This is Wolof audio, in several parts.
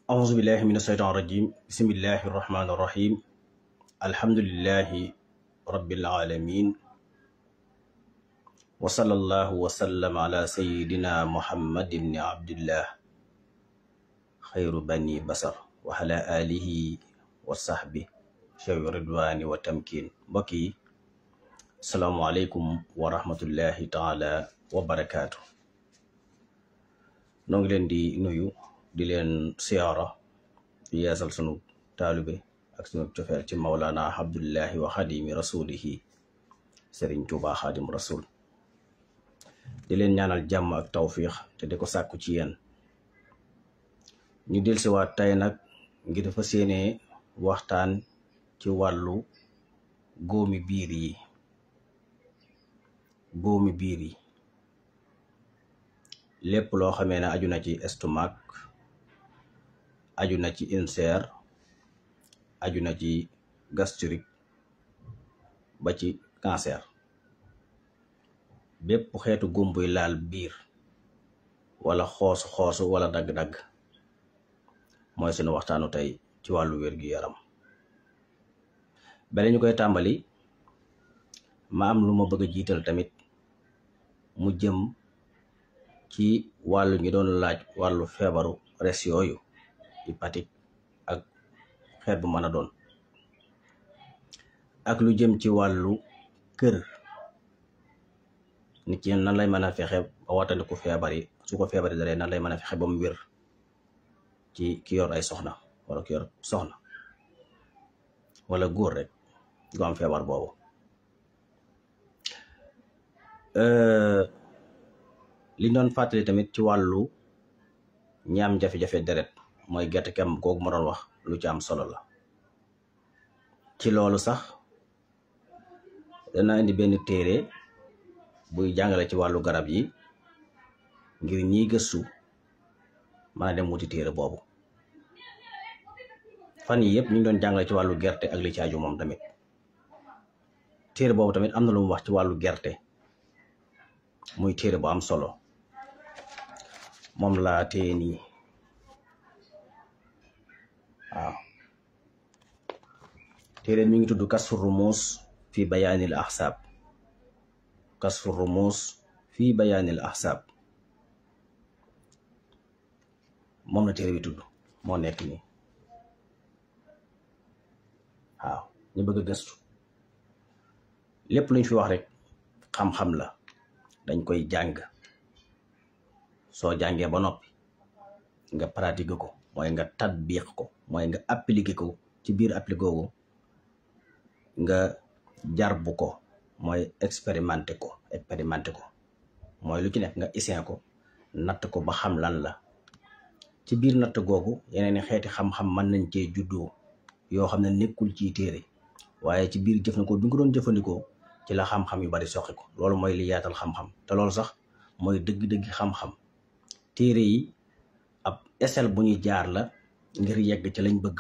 أعوذ بالله من الشيطان الرجيم بسم الله الرحمن الرحيم الحمد لله رب العالمين وصلى الله وسلم على سيدنا محمد بن عبد الله خير بني بصر وعلى آله وصحبه شوي رضوان وتمكين بكي السلام عليكم ورحمة الله تعالى وبركاته نونغلين دي نيو di leen siyaara di yeesal sunu taalibe ak sunu cofeel ci Mawlana Abdullahi wa xadimi rasulihi Sëriñ Tuubaa xaadim rasul di leen ñaanal jàmm ak tawfiix te di ko sàkku ci yéen ñu dellusiwaat tey nag ngir dafa séenee waxtaan ci wàllu góomi biir yi lépp loo xamee ne aju na ci estomac aju na ci ulcère aju na ci gastrique ba ci cancer bépp xeetu góom buy laal biir wala xoosu wala dagg-dagg mooy sunu waxtaanu tey ci wàllu wér-gu-yaram bala ñu koy tàmbali ma am lu ma bëgg a jiital tamit mu jëm ci wàllu ñu doon laaj wàllu feebaru res yooyu hépatique ak xeet bu mën a doon ak lu jëm ci wàllu kër nit ki nan lay mën a fexe ba wattandiku feebar yi su ko feebar yi dalee nan lay mën a fexe ba mu wér ci ki yor ay soxna wala ki yor soxna wala góor rek gu am feebar boobu li doon fàttali tamit ci wàllu ñaam jafe-jafe deret mooy gerte kem googu ma doon wax lu ci am solo la ci loolu sax dana indi benn téere buy jàngale ci wàllu garab yi ngir ñiy gëstu mën a dem wuti téere boobu fan yi yëpp ñu ngi doon jàngale ci wàllu gerte ak li ci aju moom tamit téere boobu tamit am na lu mu wax ci wàllu gerte muy téere bu am solo moom laa téye nii waaw téere mi ngi tudd Kasfu Rumus fi bayaanil ahsaab Kasfu Rumus fi bayaanil ahsaab moom la téere bi tudd moo nekk nii waaw ñu bëgg a gëstu lépp luñ fi wax rek xam-xam la dañ koy jàng soo jàngee ba noppi nga pratique ko mooy nga tatbiq ko mooy nga appliquer ko ci biir appliquer ko nga jarbu ko mooy expérimenter ko mooy lu ci nekk nga essayer ko natt ko ba xam lan la ci biir natt googu yeneen xeeti xam-xam mën nañ cee juddoo yoo xam ne nekkul ci téere waaye ci biir jëfandikoo bi nga ko doon jëfandikoo ci la xam-xam yu bari soxi ko loolu mooy li yaatal xam-xam te loolu sax mooy dëgg-dëgg xam-xam téere yi ab échelle bu ñuy jaar la ngir yegg ci lañ bëgg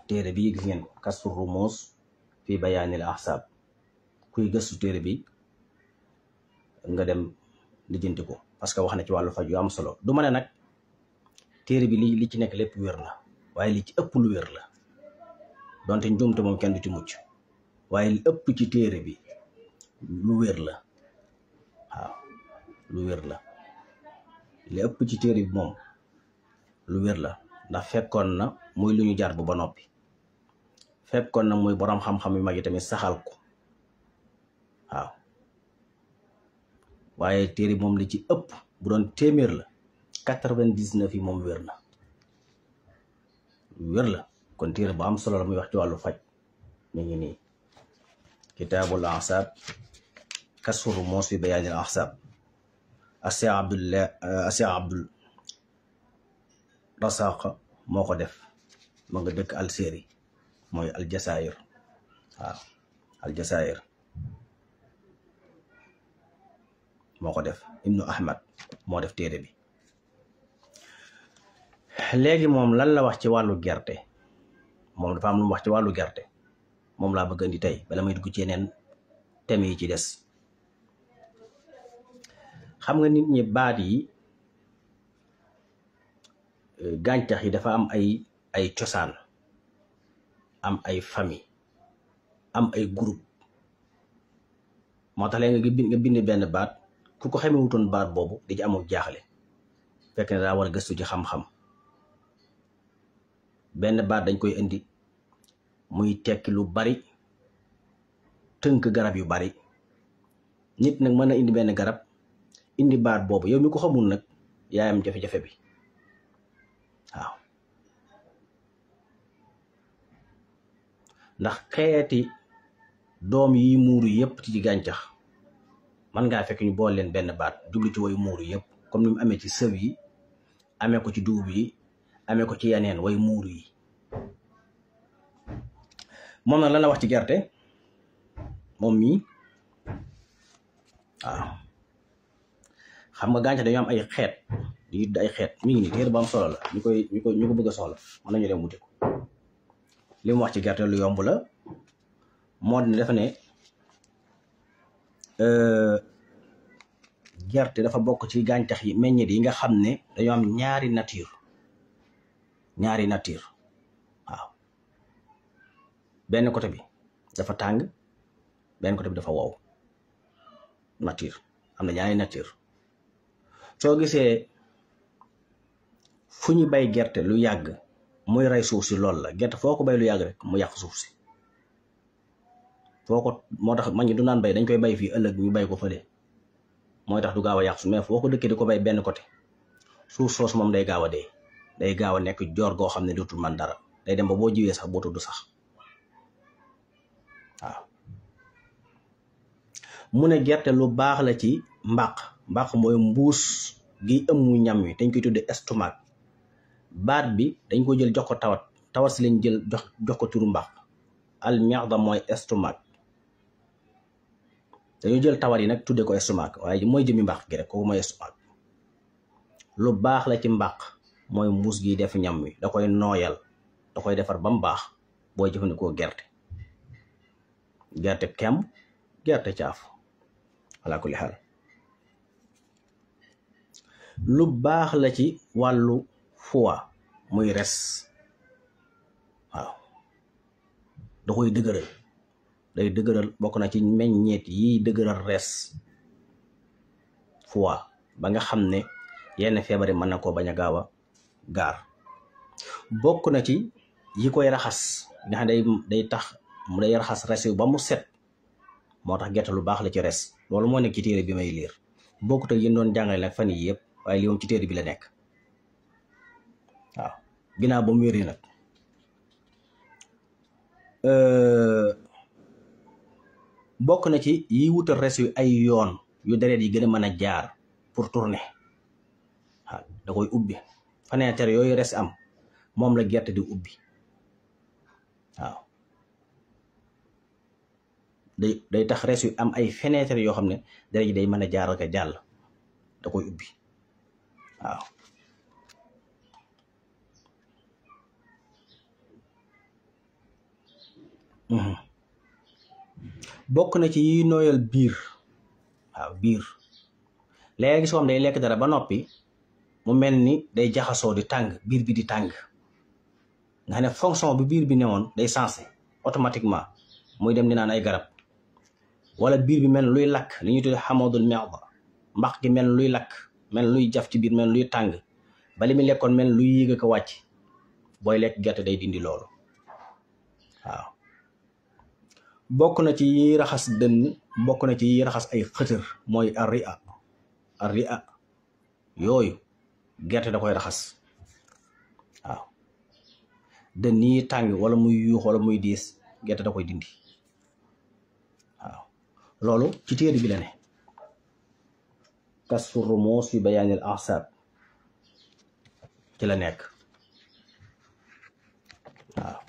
téere bi gis ngeen ko Kasfu Rumus fi bayaanil ahsaab kuy gëstu téere bi nga dem lijjanti ko parce que wax na ci wàllu faj yu am solo du ma ne nag téere bi li ci nekk lépp wér na waaye li ci ëpp lu wér la donte njuumte moom kenn du ci mucc waaye li ëpp ci téere bi lu wér la waaw lu wér la li ëpp ci téere bi moom lu wér la ndax fekkoon na muy lu ñu jaar bu ba noppi fekkoon na muy borom xam-xam yu mag yi tamit saxal ko waaw waaye téere bi moom li ci ëpp bu doon téeméer la 99 yi moom wér na lu wér la kon téere bu am solo la muy wax ci wàllu faj mi ngi nii kitaabul ahsaab Kasfu Rumus fi bayaanil ahsaab Cheikh Abdul Rasaq moo ko def ma nga dëkk Algérie mooy Aljazair waaw Aljazair moo ko def Ibnu Ahmad moo def téere bi léegi moom lan la wax ci wàllu gerte moom dafa am lu mu wax ci wàllu gerte moom laa bëgg indi tey bala may dugg ci yeneen thèmes yi ci des xam nga nit ñi baat yi gàncax yi dafa am ay cosaan, am ay famille, am ay groupe. moo tax léegi nga bind benn baat ku ko xamee wutoon baat boobu di ci amul jaaxle, fekk ne daa war a gëstu ci xam-xam. benn baat dañ koy indi muy tekki lu bari, tënk garab yu bari. nit nag mën na indi benn garab indi baat boobu, yow mi ko xamul nag yaayam jafe-jafe bi. waaw ndax xeeti doom yi muuru yëpp ci gàncax man ngaa fekk ñu bool leen benn baat jublu ci way muuru yëpp, comme ni mu amee ci sëb yi, amee ko ci dugub yi, amee ko ci yeneen way muuru yi. moom nag lan la wax ci gerte moom mii. waaw xam nga gàncax dañoo am ay xeet di ay xeet. mi ngi nii téere ba am solo la, ñu ko bëgg a soxla mën nañu dem wuti ko. li mu wax ci gerte lu yomb la, moo di ne dafa ne gerte dafa bokk ci gàncax yi meññeet yi nga xam ne dañoo am ñaari nature. waaw benn côté bi dafa tàng, benn côté bi dafa wow. nature am na ñaari nature. soo gisee fu ñu bay gerte lu yàgg muy rey suuf si, loolu la. gerte foo ko bay lu yàgg rek mu yàq suuf si. moo tax mag ñi du naan bay, dañ koy bay fii ëllëg ñu bay ko fële, mooy tax du gaaw a yàq suuf. mais foo ko dëkkee di ko bay benn côté, suuf soos moom day gaaw a dee, day gaaw a nekk joor goo xam ne dootul man dara, day dem ba boo jiwee sax boo tudd sax. waaw mu ne gerte lu baax la ci mbàq mooy mbuus gi ëmmu ñam wi, dañ koy tudde estomac. baat bi dañ ko jël jox ko tawat si lañ jël jox ko turu mbàq. al mi'da mooy estomac, dañu jël tawat yi nag tudde ko estomac, waaye mooy jëmi mbàq gi rek, kooku mooy estomac. lu baax la ci mbàq mooy mbuus gi def ñam wi, da koy nooyal, da koy defar ba mu baax booy jëfandikoo gerte kemb, gerte caaf, ala kulli xaal. lu baax la ci wàllu foie muy res. waaw da koy dëgëral, day dëgëral, bokk na ci meññeet yi dëgëral res foie ba nga xam ne yenn feebar yi mën na koo bañ a gaaw a gaar. bokk na ci yi koy raxas nga xam day tax mu day raxas res yu ba mu set, moo tax gerte lu baax la ci res. loolu moo nekk ci téere bi may liir, bokkut ak yéen doon jàngale nag fan yii yëpp, waaye li moom ci téere bi la nekk. waaw ginnaaw ba mu wéree nag bokk na ci yi wutal res yu ay yoon yu deret yi gën a mën a jaar pour tourner. waaw da koy ubbi fenêtre yooyu res am moom la gerte di ubbi. waaw day tax res yu am ay fenêtre yoo xam ne deret yi day mën a jaar ak a jàll, da koy ubbi. waaw bokk na ci yi nooyal biir. waaw biir léegi soo am day lekk dara ba noppi mu mel ni day jaxasoo di tàng, biir bi di tàng, nga xam ne fonction bi biir bi newoon day sensé automatiquement, muy dem di naan ay garab. wala biir bi mel luy lakk, li ñuy tuddee hamadul mi'da, mbaq gi mel luy lakk, mel luy jaf ci biir, mel luy tàng, ba li mu lekkoon mel luy yéeg ko wàcc. booy lekk gerte day dindi loolu. waaw bokk na ci yi raxas dënn, bokk na ci yi raxas ay xëtër, mooy arria yooyu gerte da koy raxas. waaw dënn yi tàng wala muy yuux wala muy diis, gerte da koy dindi. waaw loolu ci téere bi la ne. kasfu rumus fi bayaanil ahsab ci la nekk. waaw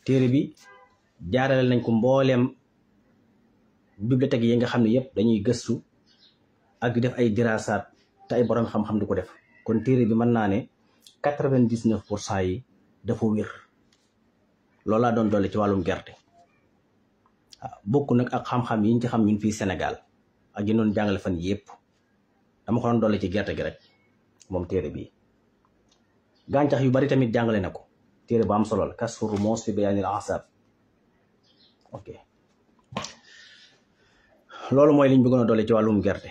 téere bi jaarale nañ ko mbooleem bibliothèque yi nga xam ne yëpp dañuy gëstu ak di def ay diraasaat te ay borom xam-xam di ko def. kon téere bi mën naa ne 99% yi dafa wér. loolu laa doon dolli ci wàllum gerte. bokk nag ak xam-xam yi ñu ci xam ñun fii Sénégal ak yi noonu jàngale fan yëpp dama ko doon dolli ci gerte gi rek moom téere bii. gàncax yu bari tamit jàngale na ko téere bu am solo la Kashfu Rumus fi Bayaanil Ahsaab. ok loolu mooy liñ bëggoon a dolli ci wàllum gerte.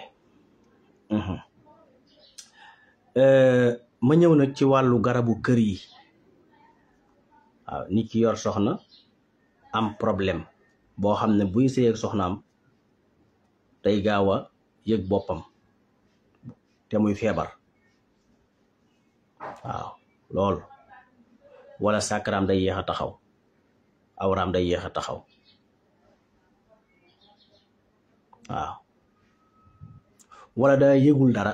ma ñëw nag ci wàllu garabu kër yi. waaw nit ki yor soxna am problème boo xam ne buy sëy ak soxnaam day gaaw a yëg boppam te muy feebar. waaw loolu wala sàkkaraam day yéex a taxaw awraam day yéex a taxaw. waaw wala daa yëgul dara.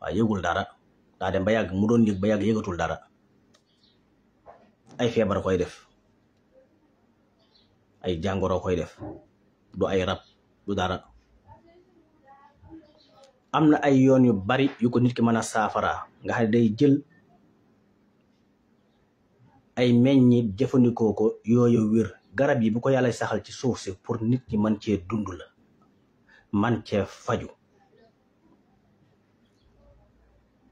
waaw yëgul dara daa dem ba yàgg mu doon yëg ba yàgg yëgatul dara. ay feebar koy def ay jàngoro koy def du ay rab du dara. am na ay yoon yu bari yu ko nit ki mën a saafara nga xam ne day jël ay meññi jëfandikoo ko yooyu wér. garab yi bu ko yàlla saxal ci suuf si pour nit ñi mën cee dund la man cee faju.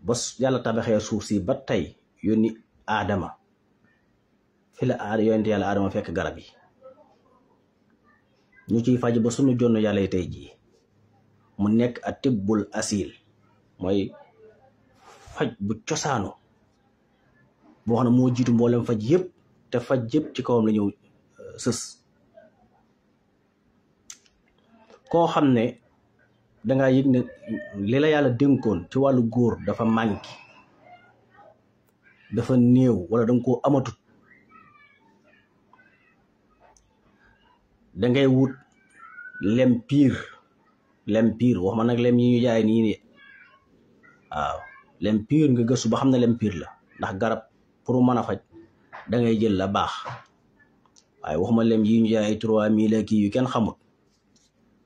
ba yàlla tabaxee suuf si ba tey yónni aadama fi la yonent yàlla aadama fekk garab yi ñu ciy faj ba sunu jonn yàlla tey jii mu nekk a tibbul asil mooy faj bu cosaanu boo xam ne moo jiitu mboolem faj yëpp te faj yëpp ci kawam la ñëw sës. koo xam ne dangaa yëg ne li la yàlla dénkoon ci wàllu góor dafa manqué dafa néew wala danga koo amatut dangay wut lem piir wax ma nag lem yi ñu jaay nii ne waaw lem piir nga gëstu ba xam ne lem piir la ndax garab pour mën a faj dangay jël la baax waaye waxuma lem yi ñu jaay ay 3000 kii yu kenn xamut.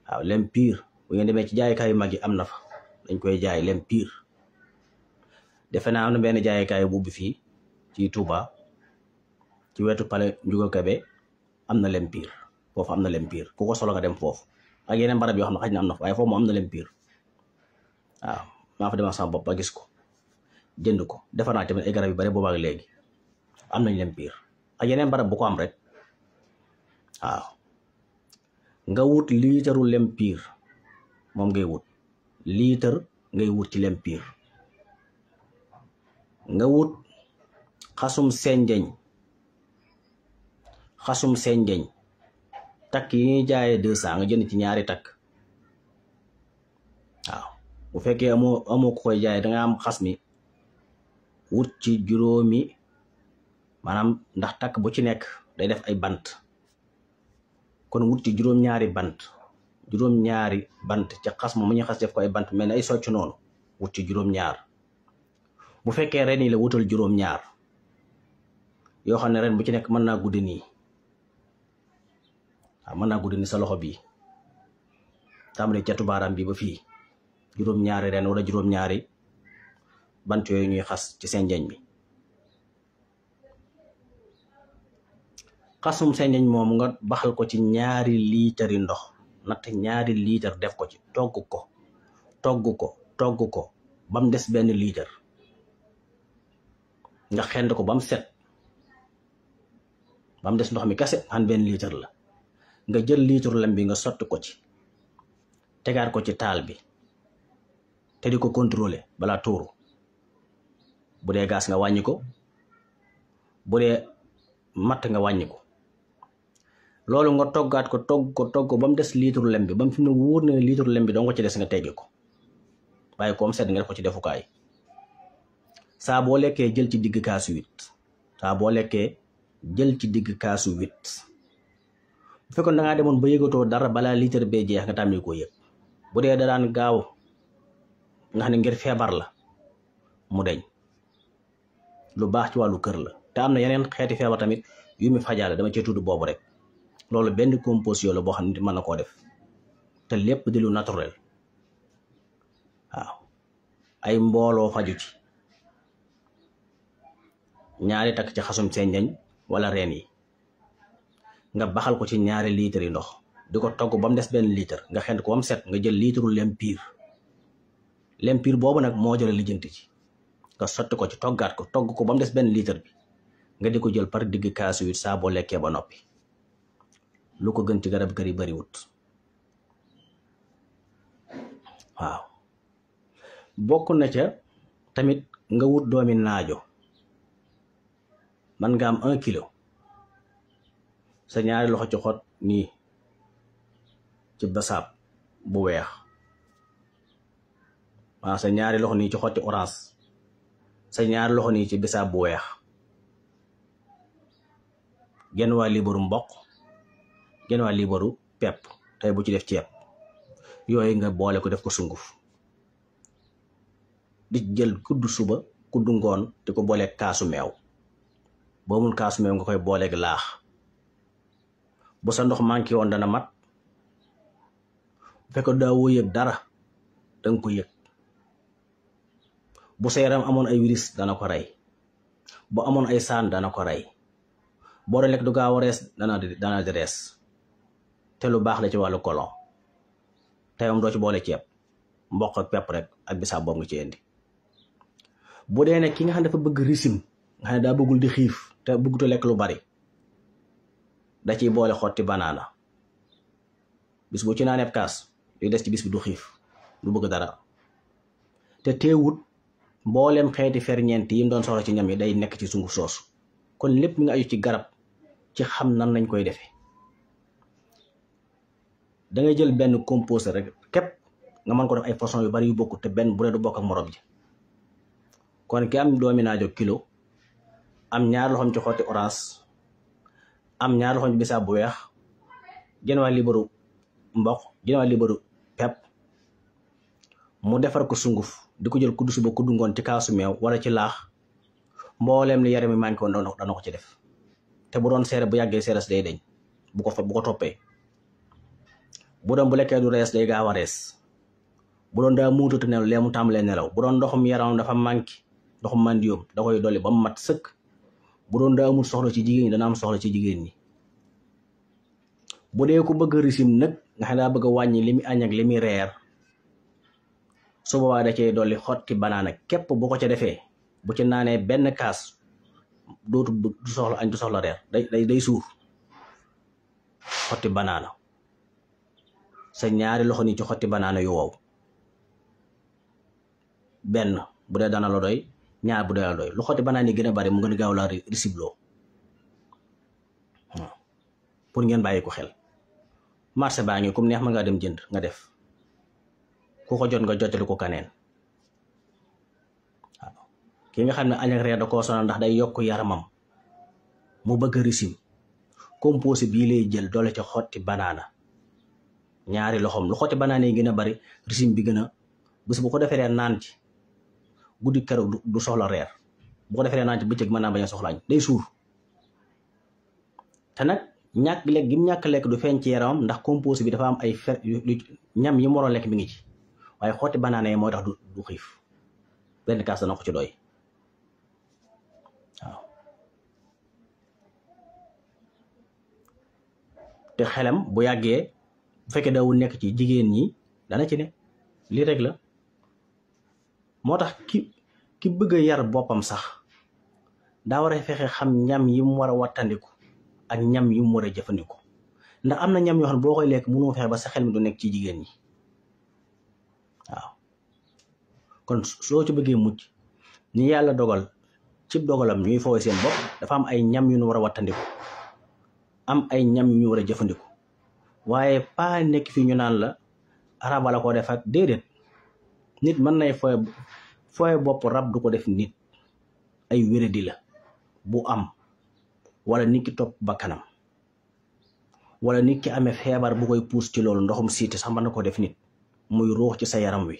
waaw lem piir bu ngeen demee ci jaaykaay yu mag yi am na fa dañ koy jaay lem piir. defe naa am na benn jaaykaay bu ubbi fii ci Touba ci wetu pale Njuga Kebe am na lem piir foofu am na lem piir ku ko solo nga dem foofu ak yeneen barab yoo xam ne xaj na am na fa waaye foofu moom am na lem piir. waaw maa fa demal sama bopp ba gis ko jënd ko defar naa tamit ay garab yu bari boobaak léegi am nañ lem piir ak yeneen barab bu ko am rek. waaw nga wut liitaru lem piir moom ngay wut liitar ngay wut ci lem piir. nga wut xasum senjeñ takk yi ñuy jaayee 200 nga jënd ci ñaari takk. waaw bu fekkee amoo ko koy jaay danga am xas mi wut ci juróomi maanaam ndax takk bu ci nekk day def ay bant kon wut ci juróom-ñaari bant ca xas moom mu ñuy xas def ko ay bant mel ni ay socc noonu wut ci juróom-ñaar. bu fekkee ren yi la wutal juróom-ñaar yoo xam ne ren bu ci nekk mën naa guddi nii. waaw mën naa guddi ni sa loxo bii tàmbali catu baaraam bi ba fii juróom-ñaari ren wala juróom-ñaari bant yooyu ñuy xas ci seen njeñ bi. xasum seen njeñ moom nga baxal ko ci 2 liitari ndox natt 2 liitar def ko ci togg ko ba mu des 1 liitar nga xend ko ba mu set ba mu des ndox mi kase an 1 liitar la nga jël liitaru lem bi nga sotti ko ci tegaat ko ci taal bi te di ko contrôler balaa tuuru. bu dee gaas nga wàññi ko bu dee matt nga wàññi ko. loolu nga toggaat ko togg ko ba mu des liitaru lem bi ba mu fi mu ne wóor na liitaru lem bi doo ko ci des nga teggi ko bàyyi ko am sedd nga def ko ci defukaay. saa boo lekkee jël ci digg kaasu 8 bu fekkoon da ngaa demoon ba yëgatoo dara balaa liitar bee jeex nga tàmbali koo yëg. bu dee da daan gaaw nga xam ne ngir feebar la mu deñ. lu baax ci wàllu kër la te am na yeneen xeeti feebar tamit yu mu fajaale dama cee tudd boobu rek. loolu benn composition la boo xam ne mën na koo def te lépp di lu naturel. waaw ay mbooloo faju ci 2 takk ci xasum senjañ wala reen yi nga baxal ko ci 2 litres yi ndox di ko togg ba mu des 1 litre nga xent ko ba mu set nga jël litre lem piir boobu nag moo jël lijjanti ci nga sotti ko ci toggaat ko togg ko ba mu des 1 litre bi nga di ko jël par digg kaasu 8 saa boo lekkee ba noppi lu ko gën ci garab kër yi bariwut waaw. bokk na ca tamit nga wut doomi naajo man nga am 1 kilo sa 2 loxo ci xot nii ci basaab bu weex waaw sa 2 loxo nii ci xotti orange sa 2 loxo nii ci bisaab bu weex genn waa liibaru mboq genn waa liibaru pepp tey bu ci def ceeb yooyu nga boole ko def ko sunguf di jël kuddu suba kuddu ngoon di ko booleeg kaasu meew boo mun kaasu meew nga koy booleeg laax bu sa ndox manqué woon dana mat bu fekk daawoo yëg dara danga ko yëg bu sa yaram amoon ay virus dana ko rey bu amoon ay saan dana ko rey boo doon lekk du gaaw a rees dana di rees te lu baax la ci wàllu colon tey moom doo ci boole ceeb mboq ak pepp rek ak bisaab boobu nga ci indi bu dee ne ki nga xam ne dafa bëgg régime nga xam ne daa bëggul di xiif te bëggutu lekk lu bari da ciy boole xotti banaana bis bu ci naanee kaas luy des ci bis bi du xiif du bëgg dara te teewut mboolem xeeti ferñeent yi mu doon soxla ci ñam yi day nekk ci sunguf soosu kon lépp mi nga aju ci garab ci xam nan lañ koy defee da ngay jël benn composé rek képp nga mën ko def ay façon yu bari yu bokk te benn bu dee du bokk ak morom ji kon ki am doomi naajo kilo am 2 loxoom ci xotti orange am 2 loxoom ci bisaab bu weex genn waa liibaru mboq genn waa liibaru pepp mu defar ko sunguf di ko jël kuddu suba kuddu ngoon ci kaasu meew wala ci laax mbooleem li yaram mi manqué woon dana ko ci def te bu doon seere bu yàggee seeres day deñ bu ko toppee bu doon bu lekkee du rees day gaaw a rees bu doon daa muututu nelaw lee mu tàmbalee nelaw bu doon ndoxum yaram dafa manqué ndoxum mandiyum da koy dolli ba mu mat sëkk bu doon daa amul soxla ci jigéen ñi dana am soxla ci jigéen ñi bu dee ku bëgg régime nag nga xam ne daa bëgg a wàññi li muy añ ak li muy reer su boobaa da cee dolli xotti banaana képp bu ko ca defee bu ci naanee benn kaas dootu du soxla añ du soxla reer day suur xotti banaana sa 2 loxo nii ci xotti banaana yu wow benn bu dee dana la doy 2 bu dee la doy lu xotti banaana yi gën a bari mu gën a gaaw laa risibloo pour ngeen bàyyi ko xel marché baa ngi comme neex ma ngaa dem jënd nga def ku ko jot nga jottali ko kaneen waaw ki nga xam ne añ ak reer da koo sonal ndax day yokk yaramam mu bëgg régime composé bii lay jël doole ca xotti banaana 2 loxoom lu xotti banaana yi gën a bari régime bi gën a bés bu ko defee reer naan ci guddi keroog du soxla reer bu ko defee reer naan ci bëccëg mën naa bañ a soxlaañ day suur te nag ñàkk lekk gi mu ñàkk lekk du feeñ ci yaramam ndax composé bi dafa am ay fer ñam yi mu waroon lekk mi ngi ci waaye xotti banaana yi mooy tax du xiif benn kaas dana ko ci doy waaw te xelam bu yàggee bu fekkee daawul nekk ci jigéen ñi dana ci ne lii rek la moo tax ki bëgg a yar boppam sax daa war a fexe xam ñam yi mu war a wattandiku ak ñam yi mu war a jëfandiku ndax am na ñam yoo xam ne boo koy lekk mënoo fexe ba sa xel mi du nekk ci jigéen ñi waaw kon soo ci bëggee mucc ñi yàlla dogal ci dogalam ñuy fooy seen bopp dafa am ay ñam yu ñu war a wattandiku am ay ñam yu ñu war a jëfandiku waaye pas nekk fii ñu naan la araba la ko def ak déedéet nit mën nay fooy bopp rab du ko def nit ay wéradi la bu am wala nit ki topp bakkanam wala nit ki amee feebar bu koy puus ci loolu ndoxum siiti sax mën na ko def nit muy ruux ci sa yaram wi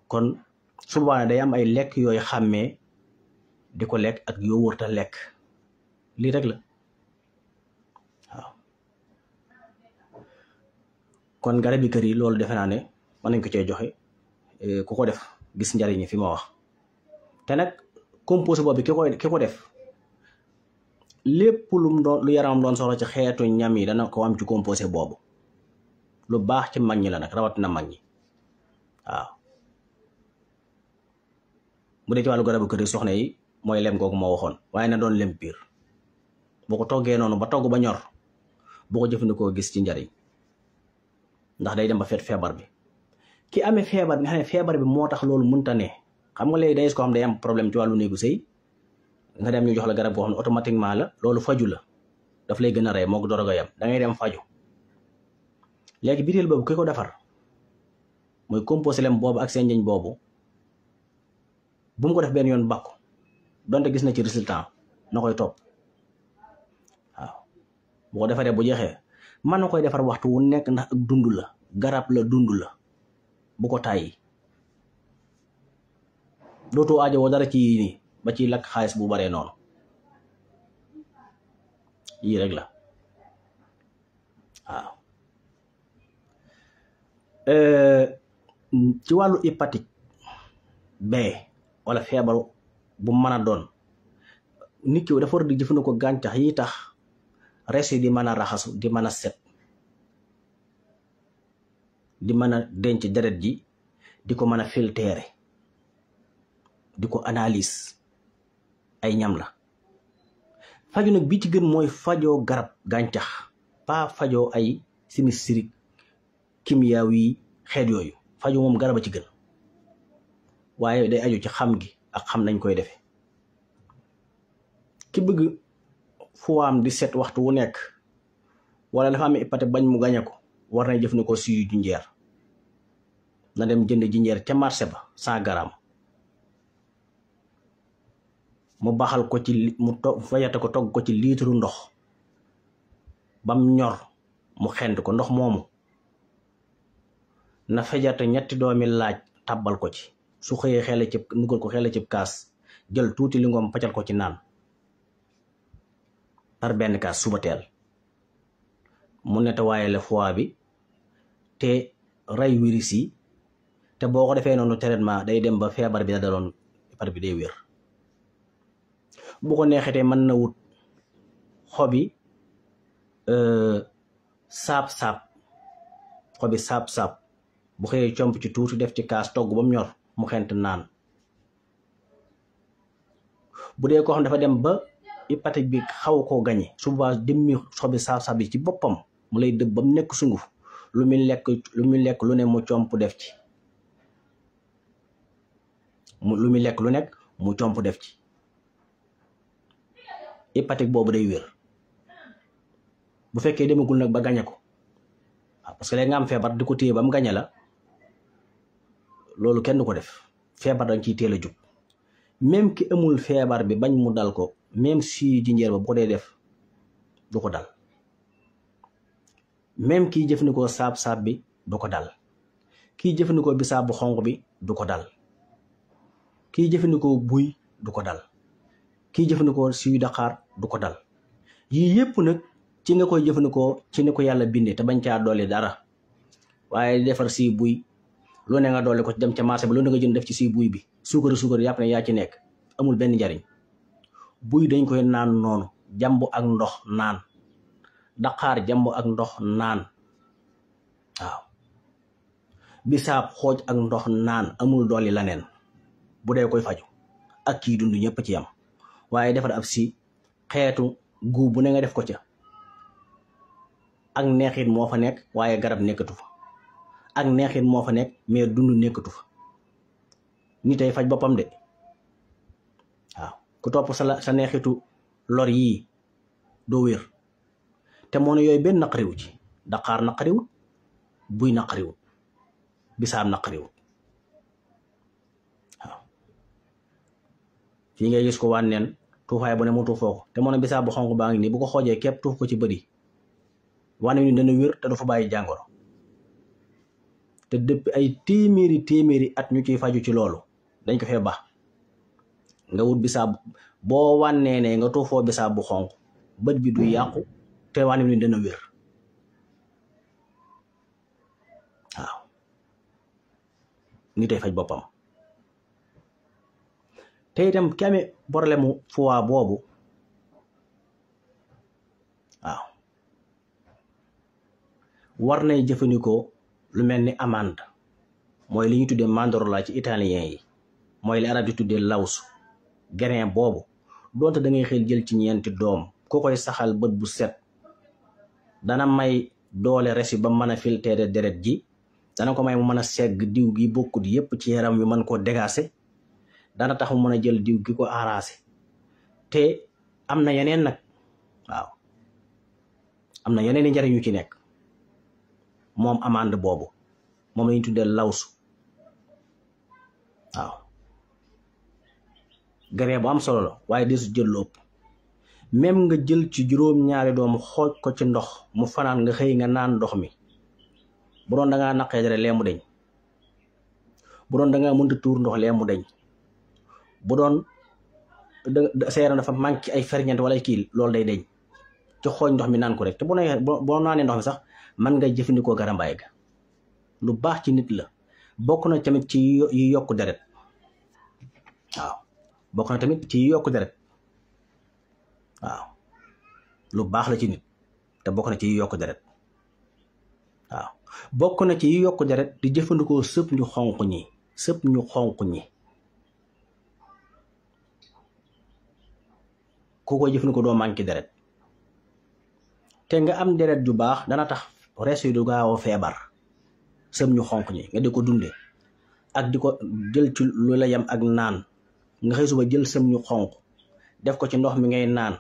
kon su boobaa day am ay lekk yooyu xàmmee di ko lekk ak yoo wërta lekk lii rek la waaw kon garab yi kër yi loolu defe naa ne mën nañ ko cee joxe ku ko def gis njariñ fi ma wax te nag composé boobu ki ko def lépp lu yaramam doon soxla ci xeetu ñam yi dana ko am ci composé boobu lu baax ci mag ñi la nag rawatina mag ñi waaw. bu dee ci wàllu garabu kër yi soxna yi mooy lem googu moo waxoon waaye na doon lem piir boo ko toggee noonu ba togg ba ñor boo ko jëfandikoo gis ci njariñ ndax day dem ba fet feebar bi ki amee feebar bi nga xam ne feebar bi moo tax loolu mënta ne xam nga léegi day ko xam day am problème ci wàllu néegu sëy nga dem ñu jox la garab boo xam ne automatiquement la loolu faju la daf lay gën a rey moo ko dorogo yam da ngay dem faju léegi bitéel boobu ki ko defar mooy composé lem boobu ak seen njëñ boobu bu mu ko def benn yoon bàkku donte gis na ci résultat na koy topp waaw bu ko defaree bu jeexee mën na koy defar waxtu wu nekk ndax ak dund la garab la dund la bu ko tàyyi dootoo aajowoo dara ci yii nii ba ci lakk xaalis bu baree noonu yii rek la waaw. ci wàllu hépatique B wala feebaru bu mën a doon nit ki dafa war di jëfandikoo gàncax yi tax res yi di mën a raxasu di mën a set di mën a denc deret ji di ko mën a filtrer di ko analyse ay ñam la. faju nag bi ci gën mooy fajoo garab gàncax pas fajoo ay sinistrik kimiyaaw yi xeet yooyu faju moom garab a ci gën waaye day aju ci xam gi ak xam nañ koy defe ki bëgg fuwaam di set waxtu wu nekk wala dafa am hépatite bañ mu gañe ko war na jëfandikoo suyu jinjeer na dem jënd jinjeer ca marché ba 100 grammes mu baxal ko ci mu fayate ko togg ko ci litre ndox bam ñor mu xent ko ndox moomu na fejate 3 doomi laaj tàbbal ko ci su xëyee xele ci nugal ko xele ci kaas jël tuuti li ngoom paccal ko ci naan par benn kaas suba teel mu nettoyé le foie bi te rey virus yi te boo ko defee noonu traitement day dem ba feebar bi da daloon par bi day wér. bu ko neexetee mën na wut xobi saab-saab xobi saab-saab bu xëyee comp ci tuuti def ci kaas togg ba mu ñor mu xent naan. bu dee koo xam dafa dem ba hépatique bi xaw koo gañe suba dimmi xobi saab-saab bi ci boppam mu lay dëbb ba mu nekk sunguf lu muy lekk lu ne mu comp def ci lu muy lekk lu nekk mu comp def ci hépatique boobu day wér bu fekkee demagul nag ba gañe ko waaw parce que léegi nga am feebar di ko téye ba mu gañe la loolu kenn du ko def feebar dañ ciy teel a jug même ki amul feebar bi bañ mu dal ko même si jinjeer ba bu ko dee def du ko dal même kiy jëfandikoo saab-saab bi du ko dal kiy jëfandikoo bisaab bu xonq bi du ko dal kiy jëfandikoo buy du ko dal kiy jëfandikoo siyu daqaar du ko dal yii yépp nag ci nga koy jëfandikoo ci ni ko yàlla bindee te bañ caa dolli dara waaye defar si buy lu ne nga dolli ko ci dem ca marché ba lu ne nga jënd def ci si buy bi suukar yàpp ne yaa ci nekk amul benn njariñ buy dañ koy naan noonu jàmb ak ndox naan daqaar jàmb ak ndox naan waaw bisaab xooj ak ndox naan amul dolli laneen bu dee koy faju ak kii dund ñëpp ci yam waaye defar ab si xeetu guub bu ne nga def ko ca ak neexit moo fa nekk waaye garab nekkatu fa ak neexit moo fa nekk mais dund nekkatu fa ni tey faj boppam de waaw ku topp sa neexitu lor yii doo wér te moo ne yooyu benn naqariwu ci daqaar naqariwut buy naqariwut bisaab naqariwut waaw fii ngay gis ko wànneen tuufaay bu ne mu tuufoo ko te moo ne bisaab bu xonq baa ngi nii bu ko xoojee képp tuuf ko ci bëri wane ni dana wér te du fa bàyyi jàngoro te depuis ay téeméeri at ñu ciy faju ci loolu dañ ko fee baax nga wut bisaab boo wànnee ne nga tuufoo bisaab bu xonq bët bi du yàqu te wane ni dana wér waaw ni tey faj boppam te itam ki amee problème mu foie boobu war nay jëfandikoo lu mel ni amande mooy li ñu tuddee mandorla ci italien yi mooy li arab di tuddee lawsu grain boobu doonte da ngay xel jël ci ñeenti doom ku koy saxal bët bu set dana may doole res yi ba mën a filtrer deret ji dana ko may mu mën a segg diw gi bokkut yépp ci yaram wi mën koo dégager dana tax mu mën a jël diw gi ko arrangé te am na yeneen nag waaw am na yeneen i njariñ yu ci nekk moom amande boobu moom la ñu tuddee lawsu waaw grain bu am solo la waaye desu jël lu ëpp même nga jël ci juróom-ñaari doom xooj ko ci ndox mu fanaan nga xëy nga naan ndox mi bu doon da ngaa naqee dara lee mu deñ bu doon da ngaa mënta tuur ndox lee mu deñ bu doon sa yaram dafa manqué ci ay ferñeent wala kii loolu day deñ ci xooj ndox mi naan ko rek te boo naanee ndox mi sax man nga jëfandikoo garambaay ga lu baax ci nit la bokk na tamit ci yi yokk deret waaw bokk na tamit ci yi yokk deret waaw lu baax la ci nit te bokk na ci yi yokk deret waaw bokk na ci yi yokk deret di jëfandikoo sëpp ñu xonq ñi ku koy jëfandikoo doo manqué deret te nga am deret ju baax dana tax res yi du gaaw a feebar sëpp ñu xonq ñi nga di ko dunde ak di ko jël ci lu la yam ak naan nga xëy suba jël sëpp ñu xonq def ko ci ndox mi ngay naan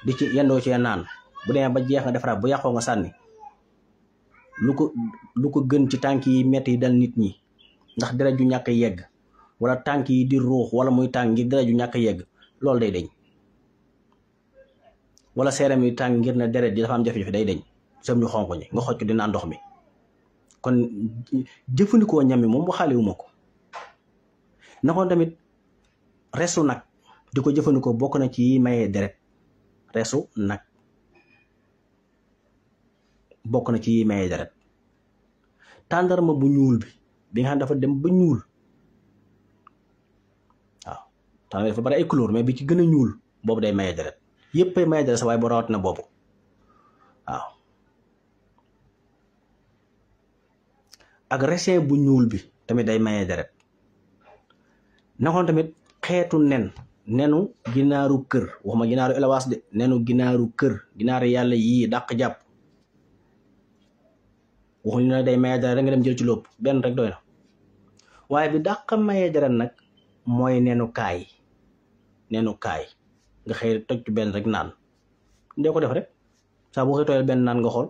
di ci yendoo cee naan bu demee ba jeex nga defaraat bu yàqoo nga sànni lu ko gën ci tànk yi metti yi dal nit ñi ndax deret ju ñàkk yegg wala tànk yi di ruux wala muy tàng ngir deret ju ñàkk yegg loolu day deñ wala seeram yi tàng ngir ne deret ji dafa am jafe-jafe day deñ sëb ñu xonq ñi nga xoj ko di naan ndox mi kon jëfandikoo ñam mi moom waxaaliwuma ko nakoon tamit resu nag di ko jëfandikoo bokk na ci mayee deret resu nag bokk na ci mayee deret tàndarma bu ñuul bi nga xam dafa dem ba ñuul waaw tàndarma dafa bari ay couleur mais bi ci gën a ñuul boobu day mayee deret yépp ay mayee deret sa waaye boo rawat na boobu waaw ak resin bu ñuul bi tamit day mayee deret nakoon tamit xeetu nenu ginaaru kër waxuma ginaaru élevage de nenu ginaaru kër ginaaru yàlla yii dàq jàpp waxuñu ne day mayee deret rek nga dem jël ci lépp benn rek doy na waaye bi dàq mayee deret nag mooy nenu kaay nga xëy toj ci benn rek naan ndee ko def rek saa boo xëy tooyal benn naan nga xool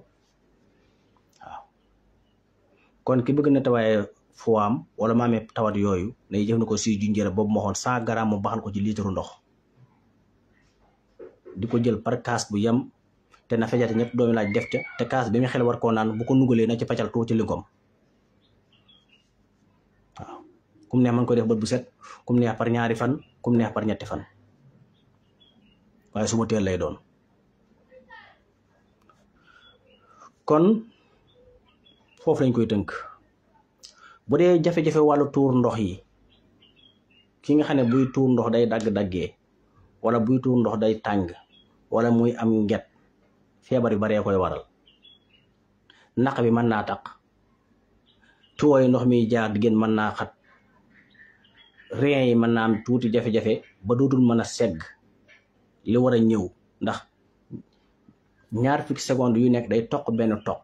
waaw kon ki bëgg na tawaaye foam wala maamee tawat yooyu nay jëfandikoo si junjëre boobu ma waxoon 100 grammes mu baxal ko ci litre ndox di ko jël par kaas bu yem te na fejate ñett doomi laaj def te kaas bi mu xel war koo naan bu ko nugalee na ci paccal tuuti lingom waaw kum neex mën ko def bët bu set kum neex par ñaari fan kum neex par ñetti fan waaye suba teel lay doon kon foofu lañ koy tënk bu dee jafe-jafe wàllu tuur ndox yi ki nga xam ne buy tuur ndox day dagg-daggee wala buy tuur ndox day tàng wala muy am nget feebar yu baree koy waral naq bi mën naa taq tuwooyu ndox mi jaar diggéen mën naa xat rein yi mën naa am tuuti jafe-jafe ba dootul mën a segg li war a ñëw ndax 20 secondes yu nekk day toq benn toq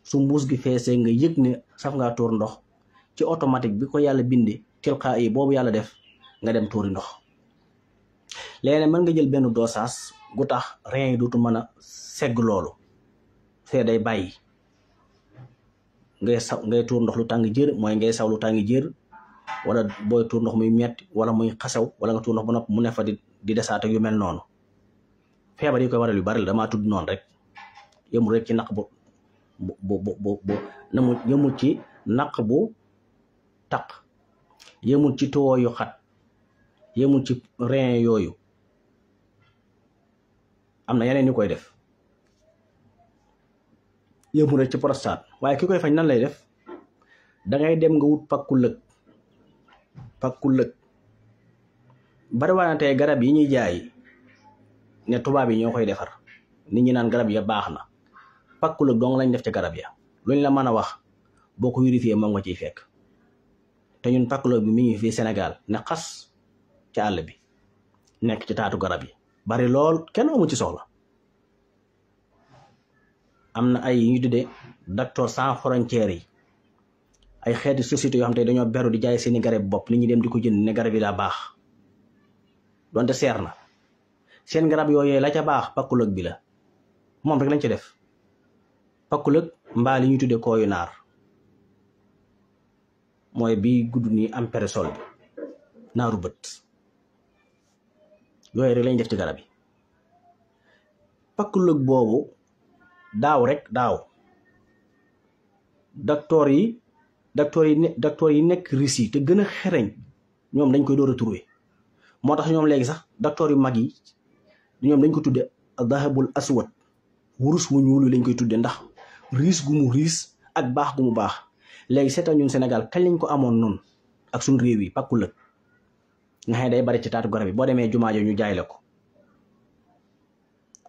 su mbuus gi feesee nga yëg ne saf ngaa tuur ndox ci automatique bi ko yàlla bindi tilqaa yi boobu yàlla def nga dem tuuri ndox léegi mën nga jël benn dosage gu tax rein yi dootu mën a segg loolu fee day bàyyi ngay tuur ndox lu tàng jër mooy ngay saw lu tàng jër wala booy tuur ndox muy metti wala muy xasaw wala nga tuur ndox ba nopp mu ne fa di desaat ak yu mel noonu feebar yi koy waral yu bari la damaa tudd noonu rek yëmul rek ci naq bu yëmul ci naq bu taq yëmul ci tuwoo yu xat yëmul ci rein yooyu am na yeneen ñu koy def yëmul rek ci prostate waaye ki koy faj nan lay def dangay dem nga wut pakku lëg bari waa na tey garab yi ñuy jaay ne tubaab yi ñoo koy defar nit ñi naan garab ya baax na pakkulëg dong lañ def ci garab ya luñ la mën a wax boo ko vérifié moom nga ciy fekk te ñun pakkulëg bi mi ngi fii Sénégal ne xas ci àll bi nekk ci taatu garab yi bari lool kenn amu ci soxla am na ay ñu tuddee docteur sans frontières yi ay xeeti société yoo xam te dañoo beru di jaay seeni garab bopp li ñu dem di ko jënd ne garab yi daa baax donte seer na seen garab yooyee la ca baax pakkulëg bi la moom rek lañ ci def pakkulëg mbaa li ñuy tuddee kooyu naar mooy bi gudd nii am périsol bi naaru bët yooyu rek lañ def ci garab yi pakkulëg boobu daaw docteur yi nekk Russie te gën a xereñ ñoom dañ koy door a trouvé moo tax ñoom léegi sax docteur yu mag yi ñoom dañ ko tudde dahabul aswad wurus wu ñuul lañ koy tudde ndax riis gu mu riis ak baax gu mu baax léegi seetal ñun Sénégal kañ lañ ko amoon noonu ak suñ réew yi pakkulëg nga xam ne day bari ci taatu garab yi boo demee jumaa jo ñu jaay la ko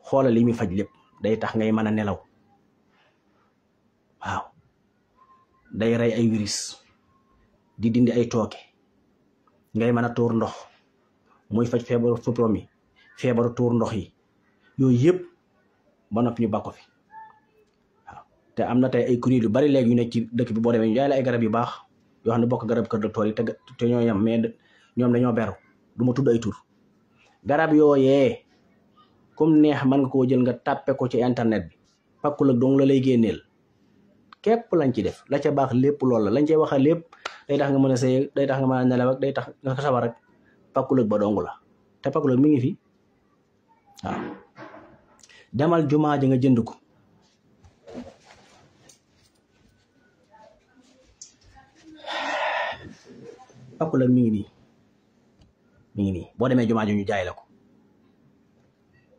xoolal li muy faj lépp day tax ngay mën a nelaw waaw day rey ay virus di dindi ay tooke ngay mën a tuur ndox muy faj feebaru foprom yi feebaru tuur ndox yi yooyu yëpp ba noppi ñu bakko fi waaw te am na tey ay kuréel yu bari léegi yu nekk ci dëkk bi boo demee ñu jaay la ay garab yu baax yoo xam ne bokk garab kër docteur yi te ñoo yem mais ñoom dañoo beru du ma tudd ay tur garab yooyee comme neex mën nga koo jël nga tàppe ko ci internet bi pakkulëg dong la lay génneel képp lañ ci def la ca baax lépp loolu la lañ cey waxa lépp day tax nga mën a sëy day tax nga mën a nelaw ak day tax nga sabar rek pakkulëg ba dong la te pakkulëg mi ngi fi waaw demal jumaa ji nga jënd ko pakkulëg mi ngi nii boo demee jumaa ji ñu jaay la ko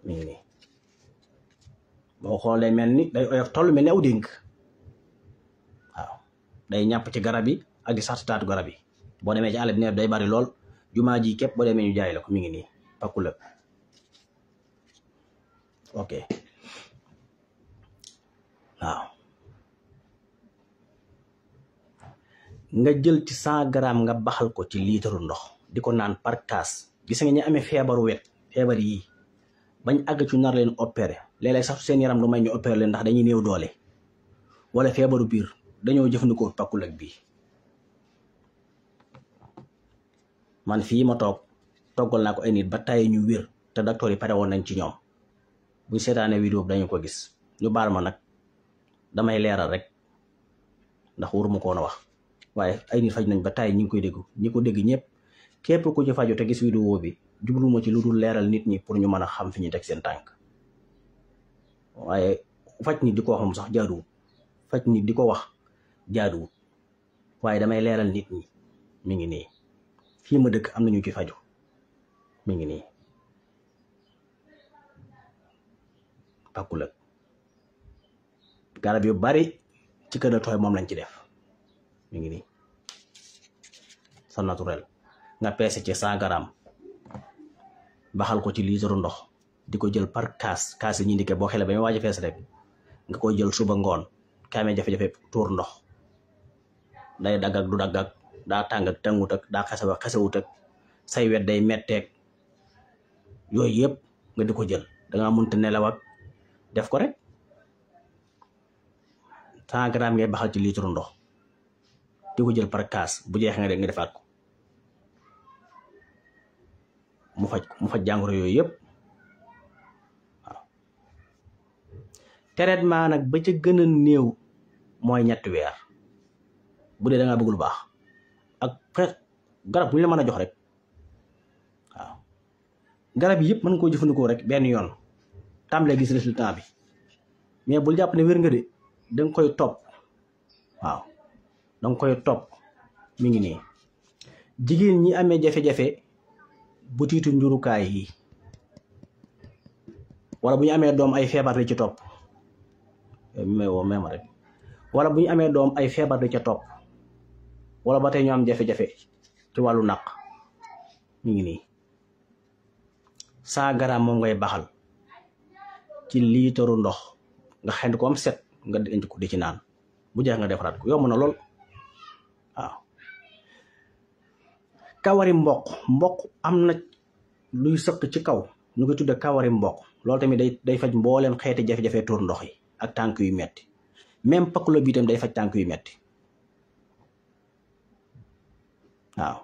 mi ngi nii boo xoolee mel ni day oyof toll mel ni aw dénk waaw day ñàpp ci garab yi ak di sax taatu garab yi boo demee ci àll bi neef day bari lool jumaa ji képp boo demee ñu jaay la ko mi ngi nii pakkulëg ok waaw nga jël ci 100 grammes nga baxal ko ci liitaru ndox di ko naan par kaas gis nga ñu amee feebaru wet feebar yii bañ àgg ci nar leen opéré léeg-léeg sax seen yaram du may ñu opéré leen ndax dañuy néew doole wala feebaru biir dañoo jëfandikoo pakkulëg bi man fii ma toggal naa ko ay nit ba tàyyi ñu wér te docteur yi pare woon nañ ci ñoom buñ seetaanee vidéo bi dañu ko gis ñu baal ma nag damay leeral rek ndax waruma ko woon a wax waaye ay nit faj nañ ba tàyyi ñi ngi koy dégg ñi ko dégg ñëpp képp ku ci faju te gis vidéo bi jubluma ci lu dul leeral nit ñi pour ñu mën a xam fi ñu teg seen tànk waaye faj nit di ko xam sax jaaduwut faj nit di ko wax jaaduwut waaye damay leeral nit ñi mi ngi nii fii ma dëkk am na ñu ci faju mi ngi nii pakkulëg garab yu bari ci kër docteur moom lañ ci def mi ngi nii sa naturel nga peese ci 100 grammes baxal ko ci liitaru ndox di ko jël par kaas yi ñi ndike boo xele ba mu waaj a fees rek nga koy jël suba ngoon kaamee jafe-jafe tuur ndox day dagg ak du dagg ak daa tàng ak tàngut ak daa xesewut ak say wet day metteeg yooyu yëpp nga di ko jël dangaa mënta nelaw ak def ko rek 100 grammes ngay baxal ci liitaru ndox di ko jël par kaas bu jeexee nga defaat ko mu faj jàngoro yooyu yëpp waaw traitement nag ba ca gën a néew mooy 3 weer bu dee da ngaa bëgg lu baax ak garab bu ñu la mën a jox rek waaw garab yi yëpp mën nga koo jëfandikoo rek benn yoon tàmbalee gis résultat bi mais bul jàpp ne wér nga de danga koy topp waaw danga koy topp mi ngi nii jigéen ñi amee jafe-jafe butiitu njurukaay yi wala bu ñu amee doom ay feebar di ci topp même rek wala bu ñu amee doom ay feebar di ca topp wala ba tey ñu am jafe-jafe ci wàllu naq mi ngi nii 100 grammes moom ngay baxal ci liitaru ndox nga xend ko am set nga denc ko di ci naan bu jeex nga defaraat ko yomb na lool waaw. kawari mboq am na luy sëq ci kaw ñu koy tudde kawari mboq loolu tamit day faj mbooleem xeeti jafe-jafe tuur ndox yi ak tànk yu metti même pakkulo bi tam day faj tànk yu metti waaw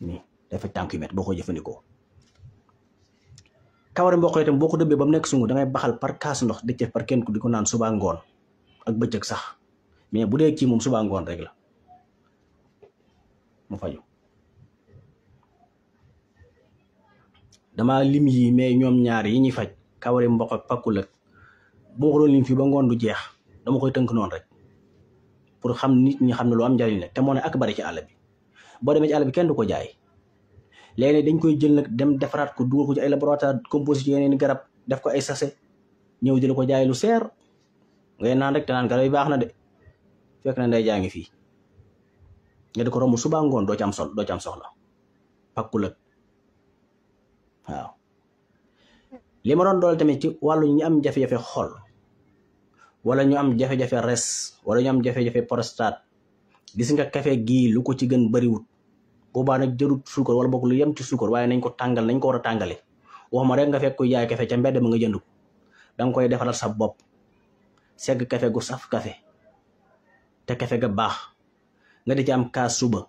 nii day faj tànk yu metti boo ko jëfandikoo. kawari mboq itam boo ko dëbbee ba mu nekk sungu dangay baxal par kaas ndox di par kenn ku di ko naan suba ngoon ak bëccëg sax mais bu dee kii moom suba ngoon rek la mu faju. dama lim yi mais ñoom ñaar yi ñuy faj kawari mboq ak pakkul ak bu ma ko doon lim fii ba ngoon du jeex dama koy tënk noonu rek pour xam nit ñi xam ne lu am njariñ la te moo ne ak bari ci àll bi boo demee ci àll bi kenn du ko jaay léegi dañ koy jël nag dem defaraat ko dugal ko ci ay laboratoire composé ci yeneen garab def ko ay sachet ñëw di la ko jaay lu seer ngay naan rek te naan garab yi baax na de fekk na nday jaa ngi fii nga di ko romb suba ngoon doo ci am soxla pakkul ak waaw. li ma doon dool tamit ci wàllu ñu am jafe-jafe xol wala ñu am jafe-jafe res wala ñu am jafe-jafe prostate gis nga kafe gii lu ko ci gën bariwut boobaa nag jërut suukar wala bokk lu yem ci suukar waaye nañ ko tàngal nañ ko war a tàngale waxuma rek nga fekk ko jaay kafe ca mbedd ma nga jënd ko danga koy defaral sa bopp segg kafe gu saf kafe te kafe ga baax nga di ci am kaas suba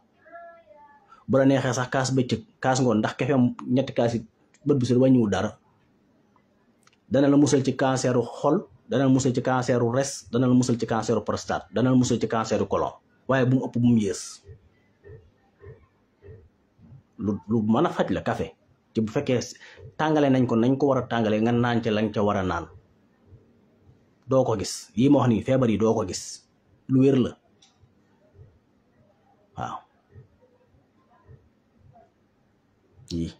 bu la neexee sax kaas bëccëg kaas ngoon ndax kafe ñetti kaas yi bët bu set wàññiwul dara dana la musal ci canceru xol dana la musal ci canceru res dana la musal ci canceru prostate dana la musal ci canceru colon waaye bu mu ëpp bu mu yées lu mën a faj la café ci bu fekkee tàngale nañ ko war a tàngale nga naan ca lañ ca war a naan doo ko gis yii ma wax nii feebar yi doo ko gis lu wér la waaw. yii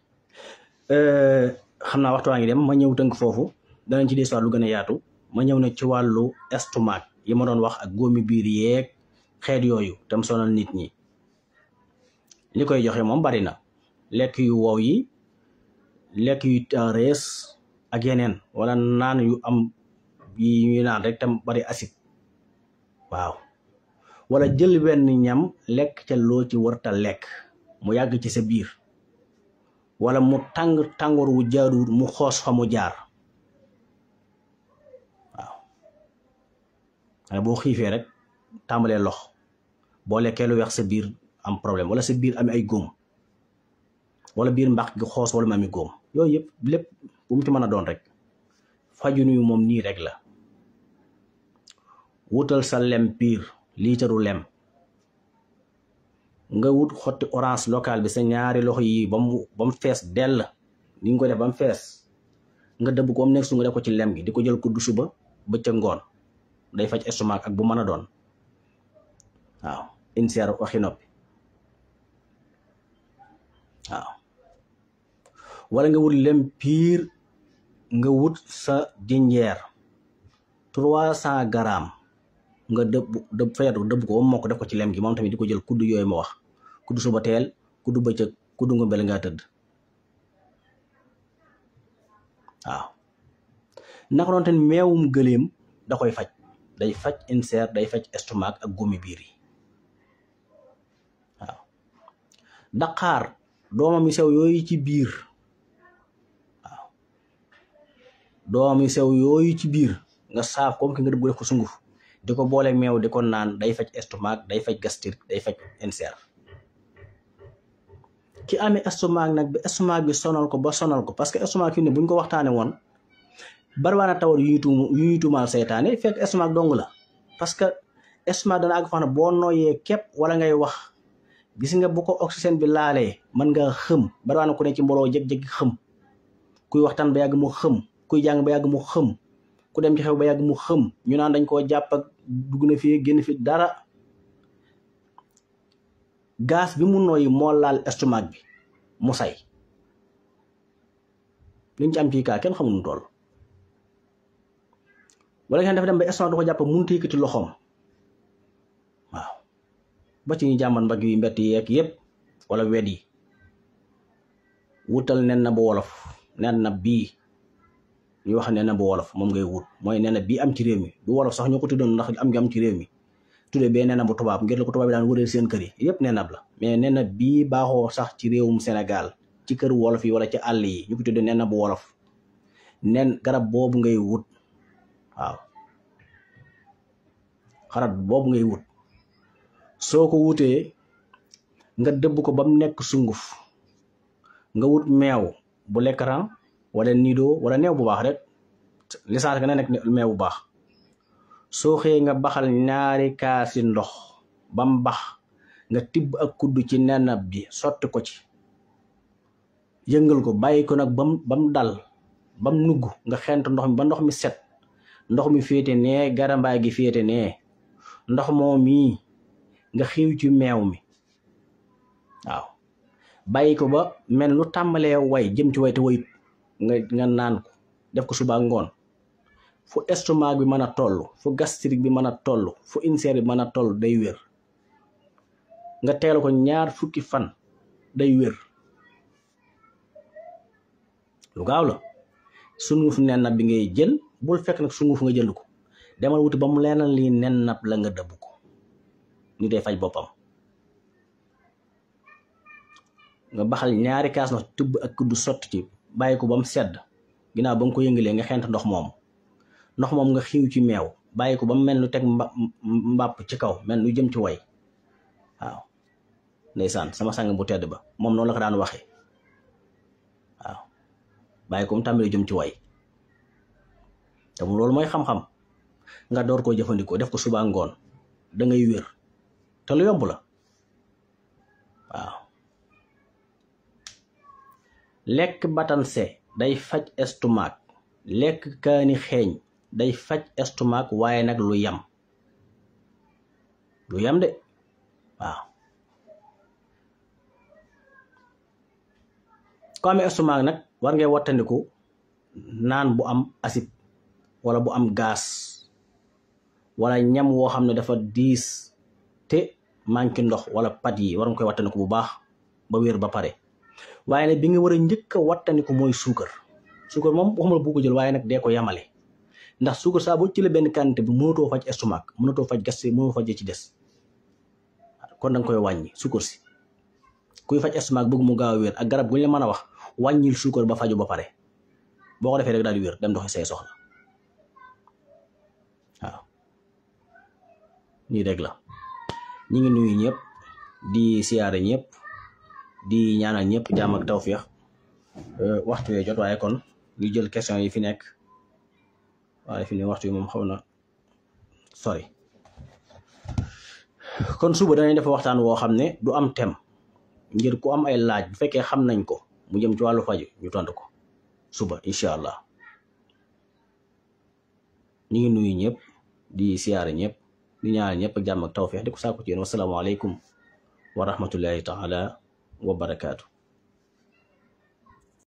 xam naa waxtu waa ngi dem ma ñëw tënk foofu danañ ci desuwaat lu gën a yaatu ma ñëw nag ci wàllu estomac yi ma doon wax ak góomi biir yeeg xeet yooyu tam sonal nit ñi li koy joxe moom bari na lekk yu wow yi lekk yu rees ak yeneen wala naan yu am yi ñuy naan rek tam bari acide waaw wala jël wenn ñam lekk ca loo ci warta lekk mu yàgg ci sa biir wala mu tàngoor wu jaaruwut mu xoos fa mu jaar waaw waaye boo xiifee rek tàmbalee lox boo lekkee lu weex sa biir am problème wala sa biir am ay góom wala biir mbaq gi xoos wala mu ami góom yooyu yëpp lépp bu mu ci mën a doon rek faju nuyu moom nii rek la wutal sa lem piir liitaru lem nga wut xotti orange local bi sa ñaari loxo yi ba mu fees dell ni nga ko def ba mu fees nga dëbb ko am nekk su nga def ko ci lem gi di ko jël kuddu suba bëccëg ngoon day faj estomac ak bu mën a doon waaw inseer waxi noppi waaw wala nga wut lem piir nga wut sa jinjeer 300 grammes nga dëbb ko ba mokk def ko ci lem gi moom tamit di ko jël kuddu yooyu ma wax kuddu suba teel kuddu bëccëg kuddu nga bel ngaa tëdd waaw naka noonu tamit meewum gëléem da koy faj day faj ulcère day faj estomac ak góomi biir yi waaw daqaar doomam yu sew yooyu ci biir waaw doomam yu sew yooyu ci biir nga saaf comme ki nga dëbb def ko sunguf di ko boole meew di ko naan day faj estomac day faj gastrique day faj ulcère ki amee estomac nag bi estomac bi sonal ko ba sonal ko parce que estomac fi ne buñ ko waxtaane woon bariwaana tawat yu ñuy tuumaal seytaane fekk estomac dong la parce que estomac dana àgg fa xam ne boo nooyee képp wala ngay wax gis nga bu ko oxygène bi laalee mën nga xëm bariwaana ku ne ci mbooloo jég-jég xëm kuy waxtaan ba yàgg mu xëm kuy jàng ba yàgg mu xëm ku dem ci xew ba yàgg mu xëm ñu naan dañ koo jàpp ak dugg na fii génn fi dara gaz bi mu nooyi moo laal estomac bi mu say liñ ci am ci kaa kenn xamul nu toll wala ngeen dafa dem ba estomac da ko jàpp mënut a yëkkati loxoom waaw ba ci ñu jàmban mbagg yi mbett yeeg yëpp wala wet yi wutal nen na bu wolof nen na bii ñu wax nen bu wolof moom ngay wut mooy nen bii am ci réew mi du wolof sax ñoo ko tuddoon ndax am gi am ci réew mi tuddee bee nen bu tubaab ngir la ko tubaab bi daan wëree seen kër yi yëpp nen la mais nen bii baaxoo sax ci réewum Sénégal ci kër wolof yi wala ci àll yi ñu ko tuddee nen bu wolof nen garab boobu ngay wut waaw xarat boobu ngay wut soo ko wutee nga dëbb ko ba mu nekk sunguf nga wut meew bu lekkaran wala nido wala neew bu baax rek licence nga ne nekk meew bu baax soo xëyee nga baxal ñaari kaasi ndox ba mu bax nga tibb ak kuddu ci nenab bi sotti ko ci yëngal ko bàyyi ko nag bam dal bam nugg nga xent ndox mi ba ndox mi set ndox mi féete nee garambaay gi féete nee ndox moo mii nga xiiw ci meew mi waaw bàyyi ko ba mel lu tàmbalee way jëm ci way te wayut nga naan ko def ko suba ngoon fu estomac bi mën a toll fu gastrique bi mën a toll fu ulcère bi mën a toll day wér nga teel ko 2 fukki fan day wér lu gaaw la sunguf nen bi ngay jël bul fekk nag sunguf nga jënd ko demal wuti ba mu leenal lii nen la nga dëbb ko ni day faj boppam nga baxal 2 kaas ndox tibb ak kuddu sotti ci bàyyi ko ba mu sedd ginnaaw ba nga ko yëngalee nga xent ndox moom nga xiiw ci meew bàyyi ko ba mu mel lu teg mbàpp ci kaw mel lu jëm ci way waaw ndeysaan sama sang bu tedd ba moom noonu la ko daan waxee waaw bàyyi ko mu tàmbalee jëm ci way te mu loolu mooy xam-xam nga door koo jëfandikoo def ko suba ngoon da ngay wér te lu yomb la waaw lekk batanse day faj estomac lekk kaani xeeñ day faj estomac waaye nag lu yam de waaw ko amee estomac nag war ngay wattandiku naan bu am acide wala bu am gaz wala ñam woo xam ne dafa diis te manqué ndox wala pat yi war nga koy wattandiku bu baax ba wér ba pare waaye nag bi nga war a njëkk a wattandiku mooy suukar moom waxuma la bu ko jël waaye nag dee ko yamale ndax suukar saa boo jëlee benn quantité bi mënatoo faj estomac mënatoo faj gastrique mënatoo faj ci des kon da nga koy wàññi suukar si kuy faj estomac bëgg mu gaaw a wér ak garab gu ñu la mën a wax wàññil suukar ba faju ba pare boo ko defee rek daal di wér dem doxi say soxla waaw nii rek la ñi ngi nuyu ñëpp di siyaare ñëpp di ñaanal ñëpp jàmm ak tawfeex waxtu wee jot waaye kon ñu jël question yi fi nekk waaye fi ne waxtu yi moom xaw na sori kon suba danañ def waxtaan woo xam ne du am thème ngir ku am ay laaj bu fekkee xam nañ ko mu jëm ci wàllu faju ñu tontu ko suba incha allah ñu ngi nuyu ñëpp di siyaare ñëpp di ñaanal ñëpp ak jàmm ak tawfeex di ko sàkku ci yéen wasalaamaaleykum wa rahmatullahi taala wa barakaatu